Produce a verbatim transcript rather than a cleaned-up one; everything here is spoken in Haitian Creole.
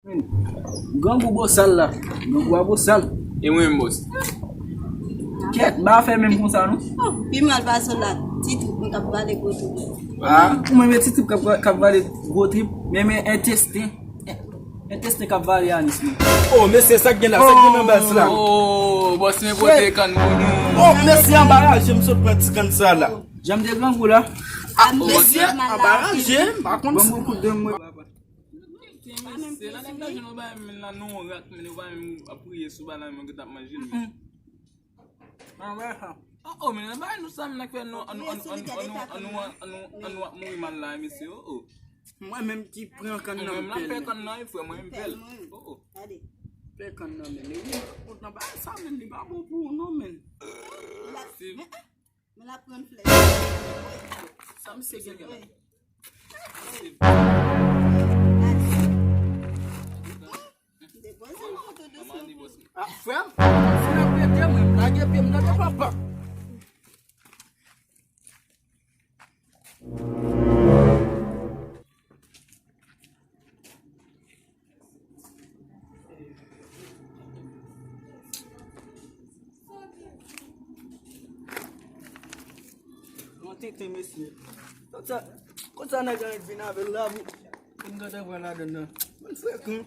Grangou bosal la. Grangou a bosal. E mwen menm, bòs. Kèt, ba fè menm konsa, non? Oh, pi mal pase la. Ti twoup mwen k ap vale gwo twoup. Ah, ou menm e ti twoup k ap, k ap vale gwo twoup. Men, men entesten. Entesten k ap vale anis, non. Oh, mesye, sa k gen la, sa k gen nan baz la? Oh, bòs, men pote kann pou nou. Oh, mesye, anbaraje m sot pran ti kann sa la. Jan m te grangou la. Ah, mesye, anbaraje m, pa konn. Bon, bon, kout de mwen. Se, se nan nèg la jwenn yon bagay, men la, nou rak, men nou pa menm ap priye sou bagay la, men nou gentan ap manje l, men. Mwen wè sa. Oh, oh, men nan bagay nou sa, men nan fè nou, an nou, an nou, an nou, an nou, an nou, an nou ap mouri mal la, mesye, oh, oh. Mwen menm ki pran kann nan m pèl. Mwen menm la pè kann nan, frè, mwen menm pèl. Oh, oh. Pè kann nan, men, men wi, kont nan bagay sa, men li pa bon pou ou, non, men. Se Men l ap pran flèch. Sa misye gen la? Depoze m foto dousman pou ou. Ah, frè m, si n ap rete, mwen, m lage pye m nan de papa. Yon tenten, mesye. Konsa, konsa nèg la vin avè l la, pou, pou n gade pran ladann nan. Moun frekan.